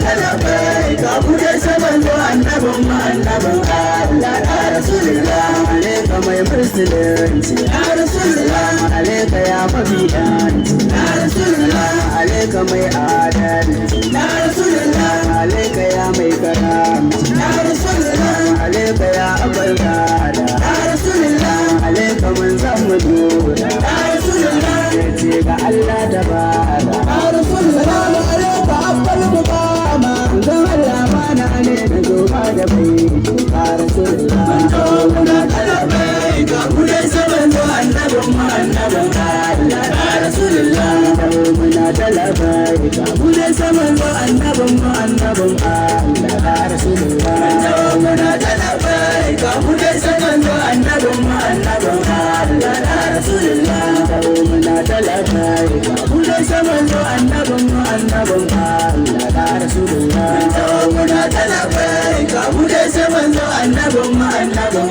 Talabai ka bude saman zo annabin mu, annabin Allah, ya Rasulullah. Alaika mai musulunci. Ya Rasulullah. Alaika ya mafi yanci. Ya Rasulullah. Alaika mai adalci. Ya Rasulullah. Alaika ya mai karamci. Ya Rasulullah. Alaika ya abar gada. Ya Rasulullah. Alaika manzan mu dora. Ya Rasulullah. Ce ga Allah da bara. Ya Rasulullah, salamu alaika abbal mukama. Zan Allah mana ne da zo ba da bai ya Rasulullah. Muna talabai ka bude saman zo annabin mu, annabin Allah, ya Rasulullah. Muna talabai ka bude saman zo annabin mu, annabin Allah, ya Rasulullah. Muna talabai ka bude saman zo annabin mu, annabin Allah, ya Rasulullah. Muna talabai ka bude saman zo annabin mu, annabin Allah, ya Rasulullah. Muna talabai ka bude saman zo annabin mu, annabin